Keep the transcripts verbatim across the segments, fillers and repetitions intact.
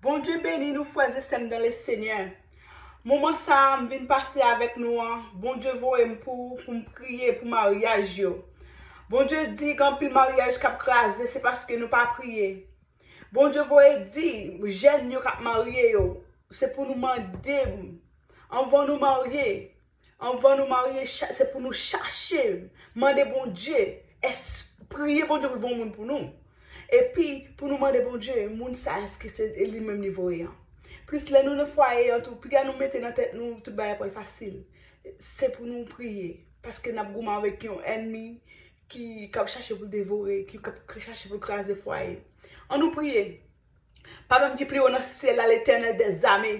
Bondye beni nou, frè e sè m dan le Senyè. Moman sa a m vin pase avèk nou an, Bondye voye m pou, pou m priye pou maryaj yo. Bondye di gen anpil maryaj k ap kraze, se paske nou pa priye. Bondye voye di jèn yo k ap marye yo, se pou nou mande m. Anvan nou marye, anvan nou marye, cha- se pou nou chache, mande Bondye, èske, priye Bondye pou l voye yon moun pou nou. Epi, pou nou mande Bondye, moun sa, èske se li menm li voye an? Plis lè nou nan fwaye an tou, piga nou mete nan tèt nou tout bagay pral fasil. Se pou nou priye, paske n ap goumen avèk yon ènmi ki, k ap chache pou l devore, ki, k ap chache pou l kraze fwaye. Ann nou priye. Papa m ki pi wo nan syèl la, Letènèl dèzame,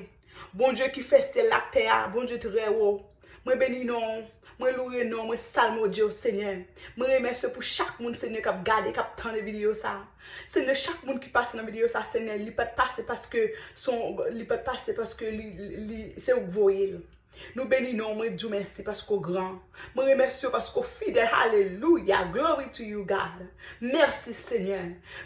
Bondye ki fè syèl la ak tè a, Bondye trè wo. Mwen beni non w, mwen loure non w, mwen salmodye w, Senyè. Mwen remèsye w pou chak moun, Senyè, k ap gade, k ap tande videyo sa a. Senyè, chak moun ki pase nan videyo sa a, Senyè, li pa t pase paske se yon, li pa t pase paske li, li, li, se ou k voye l. Nou beni non w, mwen di w mèsi paske w gran. Mwen remèsye w paske w fidèl. Hallelujah. Glory to you, God. Mèsi, Senyè.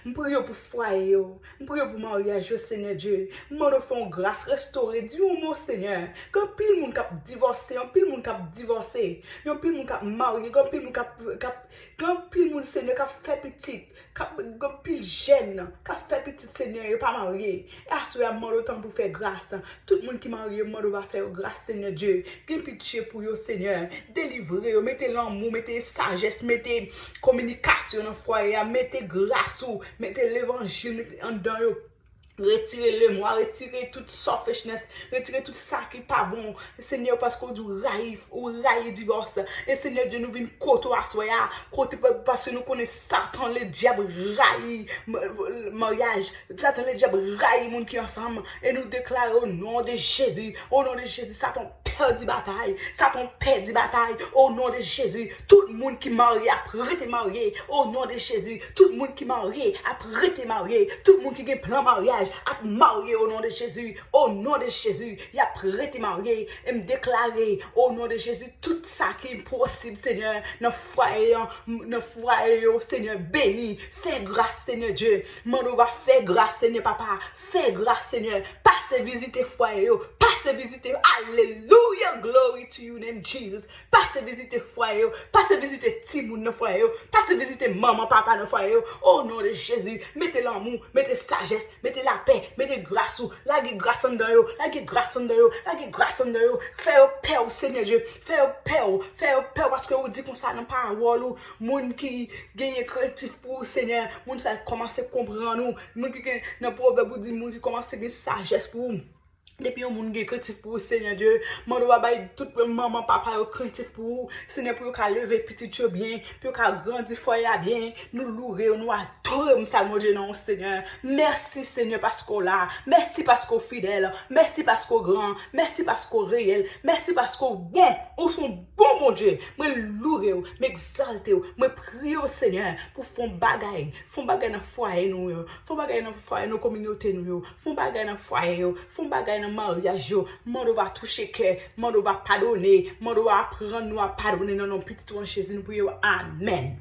M priye w pou fwaye yo. M priye w pou maryaj yo, Senyè Dye. M mande w fè yon gras, restore, di yon mo, Senyè. Gen anpil moun k ap divòse, anpil moun k ap divòse. Gen anpil moun k ap marye, gen anpil moun k ap, k ap, gen anpil moun, Senyè, k ap fè pitit. K ap, gen anpil jèn k ap fè pitit, Senyè, yo pa marye. E aswè a, m mande w tanpri fè gras. Tout moun ki marye, m mande w va fè yo gras, Senyè Dye. Gen pitye pou yo, Senyè. Delivre yo, mete lanmou, mete sajès, mete kominikasyon nan fwaye a, mete gras ou, mete levanjil, mete anndan yo. Retire lemwa, retire tout selfishness, retire tout sa ki pa bon. Senyè, paske w di w rayi, ou rayi divòs. E Senyè Dye, nou vin kote w aswè a, kote pa- paske nou konnen Satan ledyab rayi ma- maryaj. Satan ledyab rayi moun ki ansanm. E nou deklare o non de Jezi, o non de Jezi, Satan pèdi batay. Satan pèdi batay. O non de Jezi, tout moun ki marye ap rete marye. O non de Jezi, tout moun ki marye ap rete marye. Tout moun ki gen plan maryaj ap marye o non de Jezi. O non de Jezi, y ap rete marye. E m deklare o non de Jezi, tout sa ki posib, Senyè, nan fwaye an, nan fwaye yo, Senyè, beni. Fè gras, Senyè Dye. Mande w va fè gras, Senyè Papa. Fè gras, Senyè. Pase vizite fwaye yo. Pase vizite. Alelouya. Glory to your name, Jesus. Pase vizite fwaye yo. Pase vizite timoun nan fwaye yo. Pase vizite manman, papa nan fwaye yo. O non de Jezi. Mete lanmou, mete sajès, mete lapè, mete gras ou. Lage gras anndan yo. Lage gras anndan yo. Lage gras anndan yo. Fè yo pè w, Senyè Dye. Fè yo pè w. Fè yo pè w paske ou di konsa nan pawòl ou. Moun ki genyen krentif pou ou, Senyè, moun sa kòmanse konprann ou. Moun ki gen nan pwovèb ou di moun ki kòmanse gen sajès pou ou. Depi yon moun gen krentif pou ou, Senyè Dye, mande w a bay tout manman, papa yo krentif pou ou, Senyè, pou yo ka leve pitit yo byen, pou yo ka grandi fwaye a byen. Nou loure w, nou adore w, m salmodye non w, Senyè. Mèsi, Senyè, paske w la. Mèsi paske w fidèl. Mèsi paske w gran. Mèsi paske w reyèl. Mèsi paske w bon. Ou se yon bon Bondye. Mwen loure w, m egzalte w, mwen priye w, Senyè, pou fè yon bagay. Fè yon bagay nan fwaye nou yo. Fè yon bagay nan fwaye, nan kominote nou yo. Fè yon bagay nan fwaye yo. Fè yon bagay nan maryaj yo. Mande w va touche kè. Mande w va padone. Mande w va aprann nou a padone nan non pitit ou an Jezi. Nou priye w. Amèn.